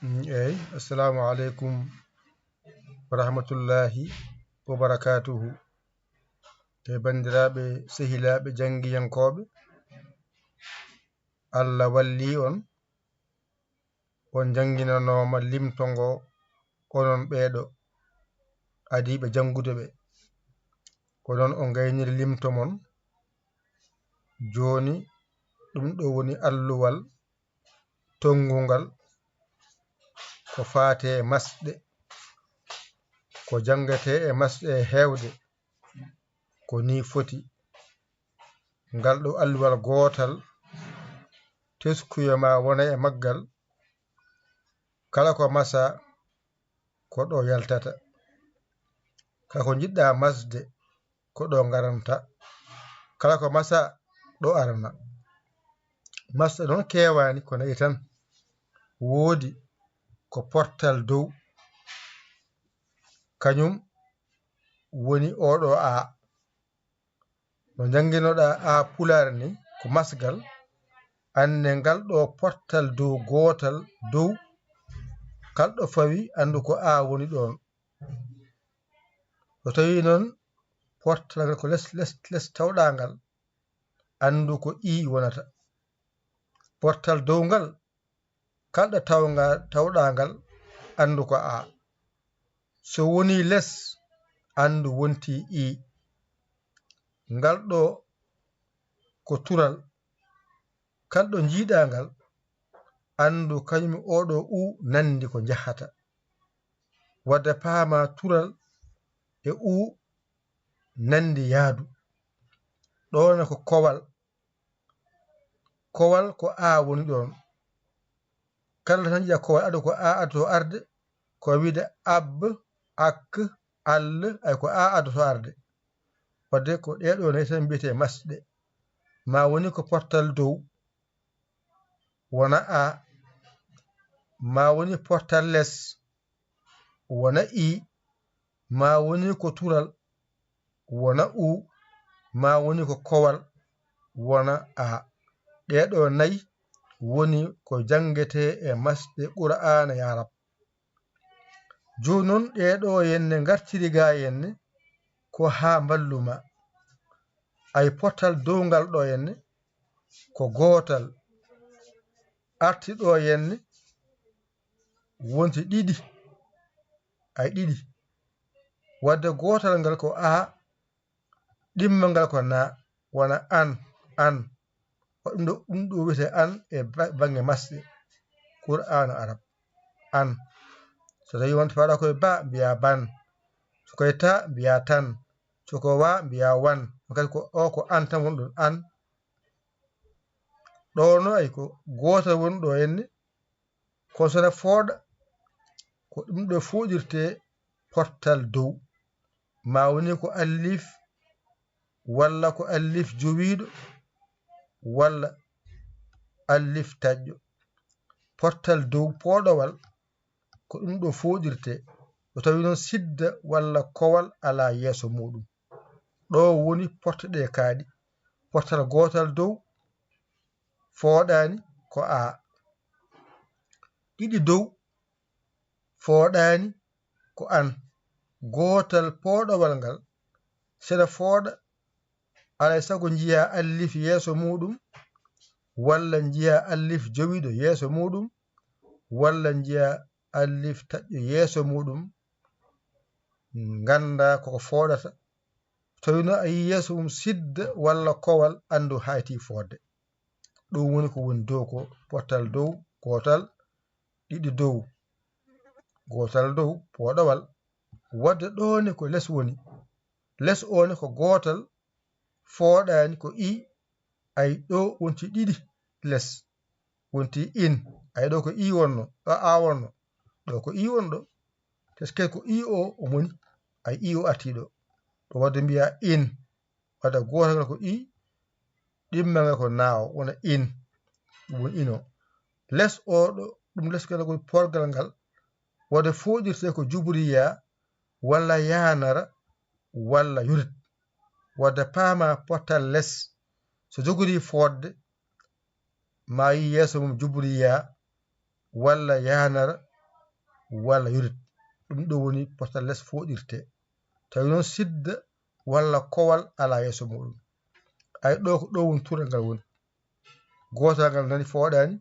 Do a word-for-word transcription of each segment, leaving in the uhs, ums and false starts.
Mm, eyi, assalamu aleykum wa rahmatullahi wa barakatuhu. E banndiraaɓe, sehilaaɓe, janngiyankooɓe, Allah walli on, on njannginanooma limto ngo, onon ɓeeɗo adiiɓe janngude ɓe. Ko noon on ngayniri limto mon. Jooni, ɗum ɗo woni alluwal tonngungal ko faati e masɗe, ko janngetee e masɗe e heewde, ko nii foti. Ngal ɗo alluwal gootal, teskuya ma wona e maggal, kala ko masa, ko ɗo yaltata. Kala ko njiɗɗa masde, ko ɗo ngaranta. Kala ko masa, ɗo arana. Masɗe noon keewaani, ko nayi tan. Woodi ko portal dow, kañum woni oɗo A. No njannginoɗaa A pulaar ni, ko masgal, anne ngal ɗo portal dow gootal dow, kal ɗo fawi, anndu ko A woni ɗoon. So tawii noon portal ngal ko les, les, les tawɗaa ngal, anndu ko I wonata. Portal dow ngal, kal ɗo tawga-, tawɗaa ngal, anndu ko A. So wonii les, anndu wontii I. Ngal ɗo ko tural, kal ɗo njiiɗaa ngal, anndu kañum e oɗo U nanndi ko njahata. Wadde paama tural e U nanndi yaadu. Ɗoon ko kowal. Kowal ko A woni ɗoon. Kala tan njiya kowal ado ko A adotoo arde, ko wiide ab, ak, al, ay ko A adotoo arde. Wadde ko ɗee ɗoo nayi tan mbiyetee masɗe. Ma woni ko portal dow, wona A. Ma woni portal les, wona I. Ma woni ko tural, wona U. Ma woni ko kowal, wona A. Ɗee ɗoo nayi woni ko janngetee e masɗe Qur'aana e Arab. Jooni noon, ɗee ɗoo henne ngartiri ga henne ko haa mballu ma. Ay portal dow ngal ɗo henne ko gootal. Arti ɗo henne wonti ɗiɗi. Ay ɗiɗi. Wadde gootal ngal ko A, ɗimmal ngal ko na, wona an, an. Ko ɗum ɗo, ɗum ɗo wiyetee an e ba-, bannge masɗe Qur'aana Arab. An. So tawii wonta fawɗaa ko e ba, mbiyaa ban. So ko e ta, mbiyaa tan. So ko wa, mbiyaa wan. Kadi ko o, ko an tan woni ɗoon, an. Ɗo no ay ko gootal woni ɗo henne. Kono so na fooɗa, ko ɗum ɗo fooɗirtee portal dow. Ma woni ko allif, walla ko allif jowiiɗo, walla allif taƴƴo. Portal dow pooɗowal, ko ɗum ɗo fooɗirtee. So tawii noon sidda walla kowal alaa yeeso muuɗum. Ɗo woni porte ɗe kaaɗi. Portal gootal dow, fooɗaani ko A. Ɗiɗi dow, fooɗaani ko an. Gootal pooɗowal ngal, seɗa fooɗa, alaa e sago njiyaa allif yeeso muuɗum, walla njiyaa allif jowiiɗo yeeso muuɗum, walla njiyaa allif taƴƴo yeeso muuɗum, nganndaa koko fooɗata. Tawi no a yii yeeso mum sidda walla kowal, anndu hayti fooɗde. Ɗum woni ko woni dow ko, portal dow, gootal, ɗiɗi dow, gootal dow, pooɗowal. Wadde ɗo ne ko les woni. Les o ne ko gootal, fooɗaani ko I, ay ɗo wonti ɗiɗi les. Wonti in, ay ɗo ko I wonno, ɗo A wonno, ɗo ko I wonɗo. Teskey ko I o, o moni, ay I o arti ɗo. Ɗo wadde mbiya in, wadde gootal ngal ko I, ɗimmal ngal ko na o, wona in, ɗum woni ino. Les o ɗo, ɗum les kala ko porgal ngal, wadde fooɗirte ko juburiya, walla yaanara, walla yurit. Wadde paama portal les, so jogori fooɗde, ma yi yeeso mum juburiya, walla yaanara, walla yurit. Ɗum ɗo woni portal les fooɗirte. Tawi noon sidda walla kowal alaa yeeso muɗum. Ay ɗo ko ɗo woni tural ngal woni. Gootal ngal nani fooɗaani,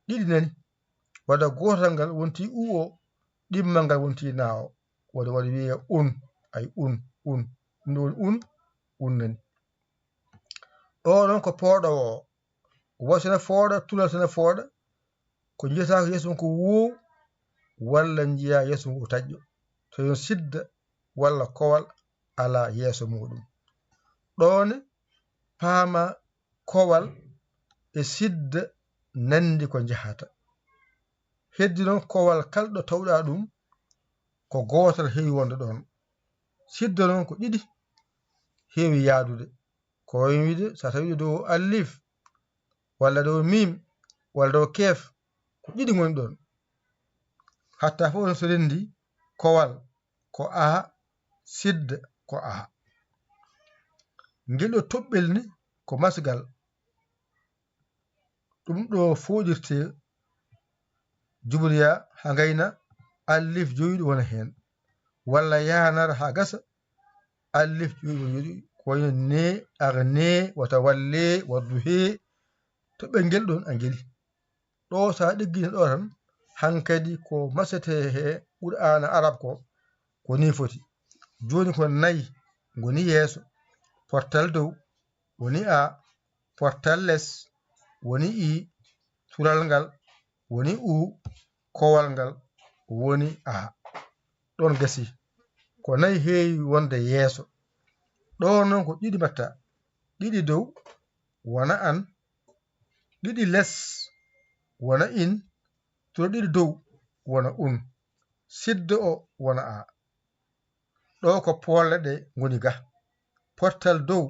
ɗiɗi nani. Wadda gootal ngal wonti u o, ɗimmal ngal wonti na o. Wadda, wadda wiyee un, ay un, un. Ɗum ɗo woni un, un nani. Ɗo noon ko pooɗoowo o. Wa sene fooɗa, tulal sene fooɗa, ko njiyata ko yeeso mum ko woow, walla njiya yeeso mum ko taƴƴo. So yon sidda walla kowal alaa yeeso muɗum. Ɗoone paama kowal e sidda nandi ko njahata. Heddi noon kowal kala ɗo tawɗa ɗum, ko gootal heewi wonde ɗoon. Sidda noon ko ɗiɗi heewi yaadude. Ko wayi wiide, so a tawi dow alif, walla dow mim, walla dow keef, ko ɗiɗi ngoni ɗoon. Hatta fof so renndi, kowal ko a, sidda ko a. Ngel ɗo toɓɓel ni ko masgal. Ɗum ɗo fooɗirte jubriya haa ngayna alif jowiɗo wona heen, walla yaanara haa gasa alif jowiɗo wona yoɗi, ko wayno ne, agne, wata walle, waddu he, toɓɓel ngel ɗoon a ngeli. Ɗo so a ɗiggini ɗo tan, hankadi ko masete he Qur'aana Arab ko, ko ni foti. Jooni ko nayi ngoni yeeso, portal dow woni a, portal les woni i, tural ngal woni u, kowal ngal woni a. Ɗoon gasi. Ko nayi heewi wonde yeeso. Ɗo noon ko ɗiɗi mbatta. Ɗiɗi dow wona an, ɗiɗi les wona in, turo ɗiɗi dow wona un. Siddo o wona a. Ɗo ko polle ɗe ngoni ga. Portal dow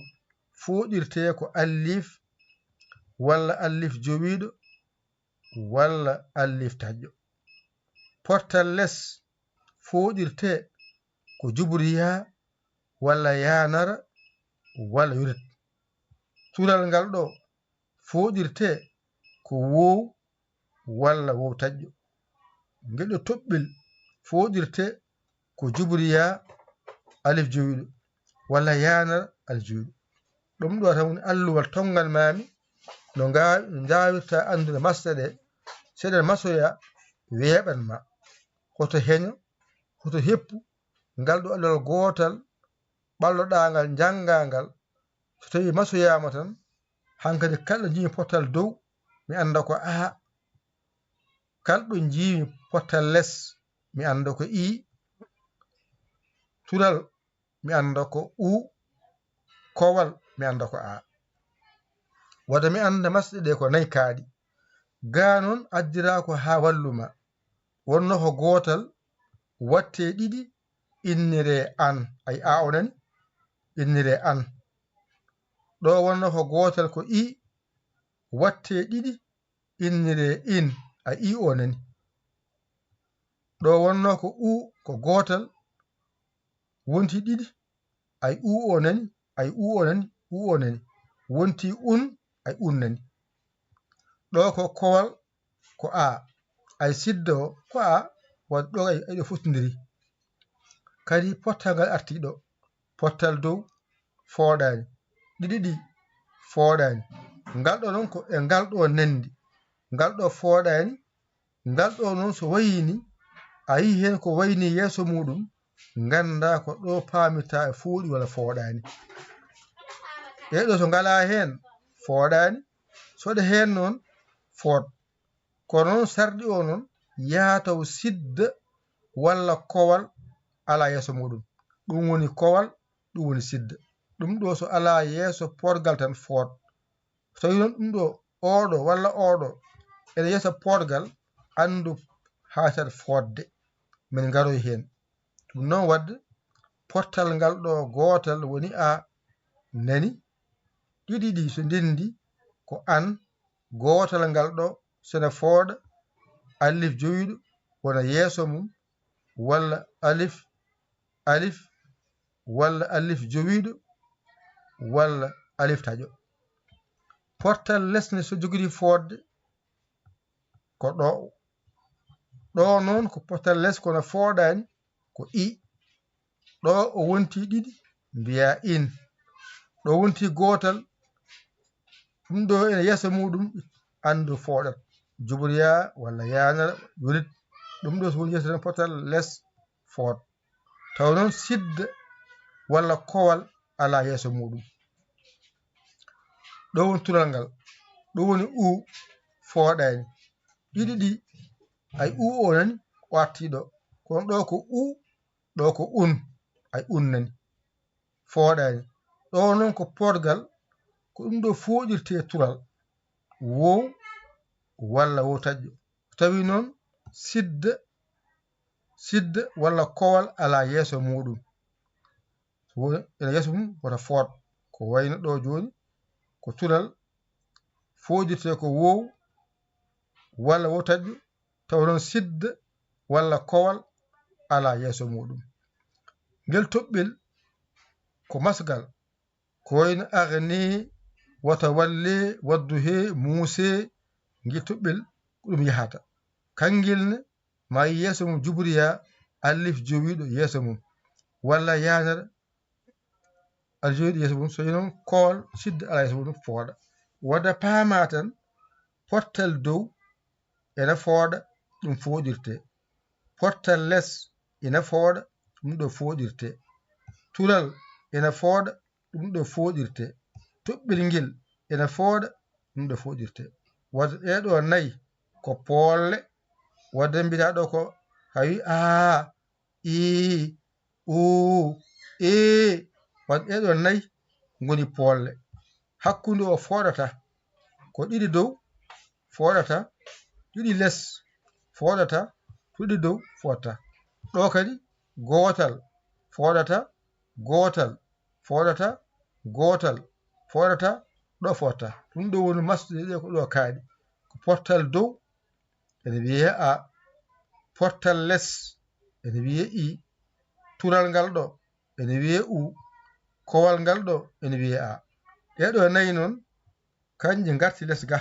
fooɗirte ko allif walla allif jowiiɗo walla allif taƴƴo. Portal les fooɗirte ko jubriya walla yaanara walla yurit. Tural ngal ɗo fooɗirte ko woow walla woow taƴƴo. Ngel ɗo toɓɓel fooɗirte ko jubriya alif jowiiɗo walla yaanara alif jowiiɗo. Ɗum ɗo tan woni alluwal tonngan maami no nga-, njaawirta anndude masɗe ɗe. Seɗen masoya weeɓan ma. Hoto heño, hoto heppu, ngal ɗo alluwal gootal ɓalloɗaa ngal, njanngaa ngal. So tawii masoyaama tan, hankadi kala ɗo njiimi portal dow, mi annda ko a. Kala ɗo njiimi portal les, mi annda ko i. Tural, mi annda ko u. Kowal, mi annda ko a. Wata mi annda masɗe ɗe ko nayi kaaɗi. Gaa noon addiraa ko haa wallu ma. Wonno ko gootal, watte ɗiɗi, inniree an. Ay a o nani? Inniree an. Ɗo wonno ko gootal ko i, watte ɗiɗi, inniree in. Ay i o nani? Ɗo wonno ko u, ko gootal, wonti ɗiɗi, ay u o nani, ay u o nani, u o nani. Wonti un, ay un nani. Ɗo ko kowal, ko a, ay siddo o, ko a, wadde ɗo ay, ay ɗo fotindiri. Kadi pottal ngal arti ɗo, pottal dow fooɗaani, ɗiɗi ɗi fooɗaani. Ngal ɗo noon ko e ngal ɗo nendi, ngal ɗo fooɗaani, ngal ɗo noon so wayini, a yii heen ko wayni yeeso muɗum, ngannda ko ɗo paamita e fooɗi walla fooɗaani. Ɗee ɗo so ngalaa heen, fooɗaani, so ɗe heen noon, fooɗ. Kono noon sarɗi o noon, yaha taw sidda walla kowal alaa yeeso muɗum. Ɗum woni kowal, ɗum woni sidda. Ɗum ɗo so alaa yeeso poorgal tan fooɗ. So tawi noon ɗum ɗo, oɗo walla oɗo, ene yeeso poorgal, anndu hatat fooɗde. Min ngaroy heen. Ɗum noon wadde, pottal ngal ɗo gootal woni a, nani? Ɗiɗi ɗi so ndenndi ko an, gootal ngal ɗo sene fooɗa, alif jowiiɗo wona yeeso mum, walla alif, alif, walla alif jowiiɗo, walla alif taƴo. Pottal les ne so jogori fooɗde ko ɗo, Ɗo noon ko pottal les kono fooɗaani, ko i. Ɗo o wonti ɗiɗi, mbiya in. Ɗo wonti gootal, ɗum ɗo ene yeeso muɗum, anndu fooɗat. Jubur yaa walla yaanara, yurit. Ɗum ɗo so woni yeeso tan pottal les foot. Taw noon sidda walla kowal alaa yeeso muɗum. Ɗo woni tural ngal. Ɗo woni u fooɗaani. Ɗiɗi ɗi, ay u o nani, o arti ɗo. Kono ɗo ko u, ɗo ko un, ay un nani. Fooɗaani. Ɗo noon ko poodgal, ko ɗum ɗo fooɗirte tural. Wow walla wow taƴƴo. Tawi noon sidda, sidda walla kowal alaa yeeso muɗum. So woni ene yeeso mum wota foot. Ko wayno ɗo jooni, ko tural fooɗirte ko wow walla wow taƴƴo, taw noon sidda walla kowal alaa yeeso muɗum. Ngel toɓɓel ko masgal, ko wayno agni, wata walle, waddu he, muuse, ngel toɓɓel ko ɗum yahata. Kangel ne ma yeeso mum juburiya, allif jowiiɗo yeeso mum, walla yaanara, allif jowiiɗo yeeso mum, so noon kool sidda alaa yeeso mum fooɗa. Wadda paama tan, pottal dow ene fooɗa, ɗum fooɗirte. Pottal les ene fooɗa, ɗum ɗo fooɗirte. Tural ene fooɗa, ɗum ɗo fooɗirte. Toɓɓel ngel ene fooɗa, ɗum ɗo fooɗirte. Wadde ɗee ɗo nayi ko poolle, wadde mbiɗa ɗo ko hawi aa, ii, uu, ee, wadde ɗee ɗo nayi ngoni poolle. Hakkunde o fooɗata, ko ɗiɗi dow fooɗata, ɗiɗi les fooɗata, ɗiɗi dow fooɗata. Ɗo kadi gootal fooɗata, gootal fooɗata, gootal fooɗata, ɗo fooɗata. Ɗum ɗo woni masɗe ɗe ko ɗo kaaɗi. Ko pottal dow ene wiyee a, pottal les ene wiyee i, tural ngal ɗo ene wiyee u, kowal ngal ɗo ene wiyee a. Ɗee ɗo nayi noon, kanje ngarti les ga.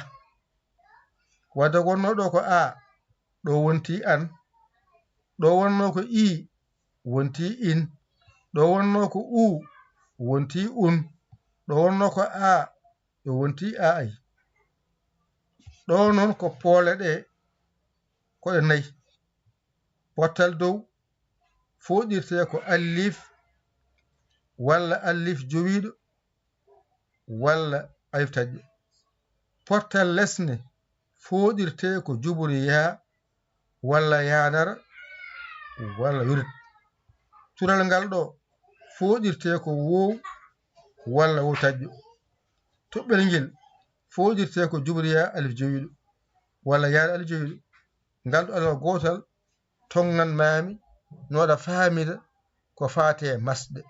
Wadde wonno ɗo ko a, ɗo wonti an. Ɗo wonno ko i, wonti in. Ɗo wonno ko u, wonti un. Ɗo wonno ko a, ɗo wonti a ay. Ɗo noon ko poole ɗe, ko ɗe nayi. Pottal dow fooɗirte ko allif walla allif jowiiɗo walla alif taƴƴo. Pottal les ne fooɗirte ko juburi yaa walla yaanara walla yurit. Tural ngal ɗo fooɗirte ko wow walla wow taƴƴo. Toɓɓel ngel fooɗirte ko juburi yaa alif jowiiɗo walla yaanara alif jowiiɗo. Ngal ɗo alal gootal tonngan maami no waɗa faamira ko faati e masɗe,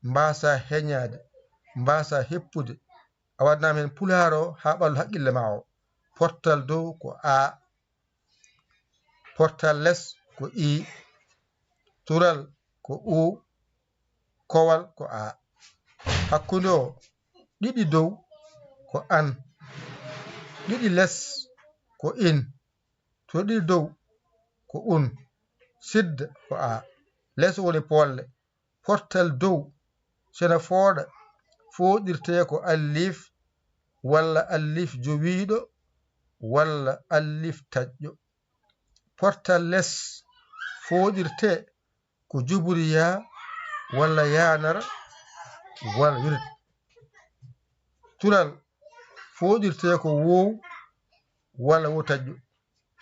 mbaasa heñaade, mbaasa heppude. A waɗnaama heen pulaar o haa ɓallu haqqille ma o. Pottal dow ko a, pottal les ko i, tural ko u, kowal ko a. Hakkunde o, ɗiɗi dow ko an, ɗiɗi les ko in, to ɗiɗi dow ko un, sidda ko a. Les woni poolle. Pottal dow, so ene fooɗa, fooɗirte ko allif walla allif jowiiɗo walla allif taƴƴo. Pottal les fooɗirte ko juburi yaa walla yaanara walla yurit. Tural fooɗirte ko wow walla wow taƴƴo.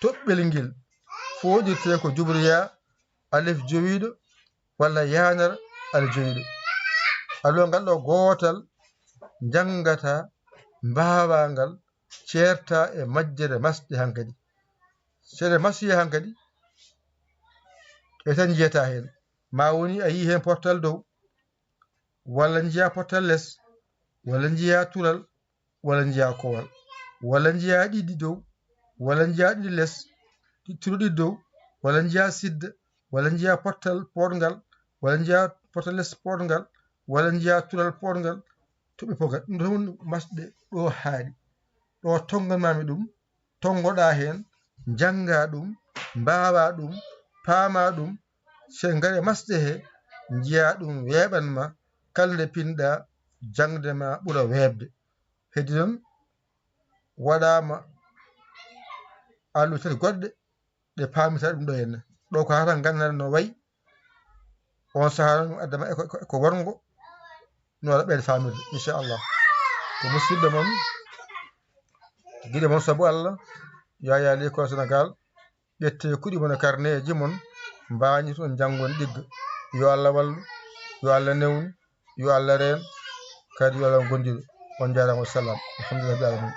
Toɓɓel ngel fooɗirte ko juburi yaa alif jowiiɗo walla yaanara alif jowiiɗo. Allo ngal ɗo gootal njanngata mbaawangal ceerta e majjere masɗe hankadi. Seɗe masiya hankadi e tan njiyata heen. Ma woni a yii heen pottal dow, walla njiya pottal les, walla njiya tural, walla njiya kowal, walla njiya ɗiɗi dow, walla njiya ɗiɗi les, ɗi turuɗi dow, walla njiya sidda, walla njiya pottal poɗngal, walla njiya pottal les poɗngal, walla njiya tural poɗngal, toɓɓe pogal. Ɗum ɗo woni masɗe ɗo haaɗi. Ɗo tonnganmaami ɗum, tonngoɗa heen, njannga ɗum, mbaawa ɗum, paama ɗum, se ngare masde he, njiya ɗum weeɓan ma, kala nde pinɗa jaŋde ma ɓura weeɓde. Heddi noon, waɗaama alluɗe tati goɗɗe ɗe paamita ɗum ɗo henne. Ɗo ko haatan ganndal no wayi, on sahaa noon ɗum addama e ko, ko, ko worngo, no waɗa ɓeyde faamirde, inchallah. Ko musidɗo mon, giɗo mon sabu Allah, Yaya Leko Sénégal, ƴette kuɗi mon e karneeji mon, mbañi toon janngon ɗigga. Yo Allah wallu, yo Allah newnu, yo Allah reen, kadi yo Allah gondiɗo. On njaaraama, wassalam. Alhamdulillah rabbil alamin.